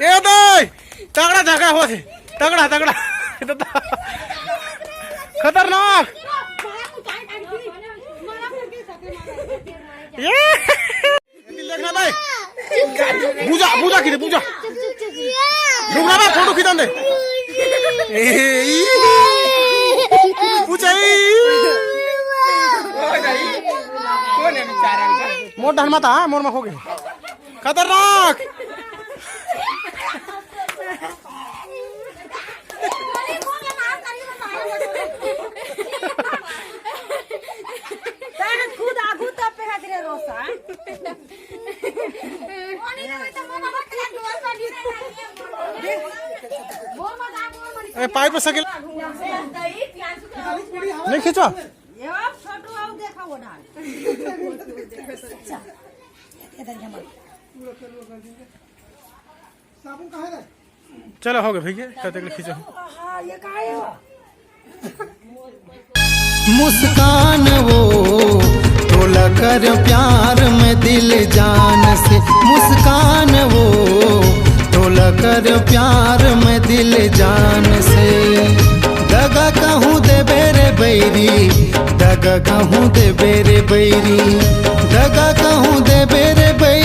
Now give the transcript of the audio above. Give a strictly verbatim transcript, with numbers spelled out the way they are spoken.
ए दे, तगड़ा धक्का होत हे, तगड़ा, तगड़ा। खतरनाक। ये। देखना भाई। पूजा, पूजा की दे, पूजा। रुक ना भाई, फोटो खींचन दे। ए, ई। पूजा ई। मोर डहन मत आ, मोर मा हो गे। खतरनाक। खुद आगू तब पे हजरे रोसा। ए, पाइप साइकिल। नहीं खींचो। ये अब छोटू आओ, देखा वो डाल। साबुन कहाँ है? चलो, हो गए भैया, कते के खींचो। हाँ, ये कहाँ है? मुस्कान वो तोला कर प्यार में दिल जान से, मुस्कान वो तोला कर प्यार में दिल जान से। दगा कहूँ देबे रे बैरी, दगा कहूँ देबे रे बैरी, दगा कहूँ देबे रे बैरी।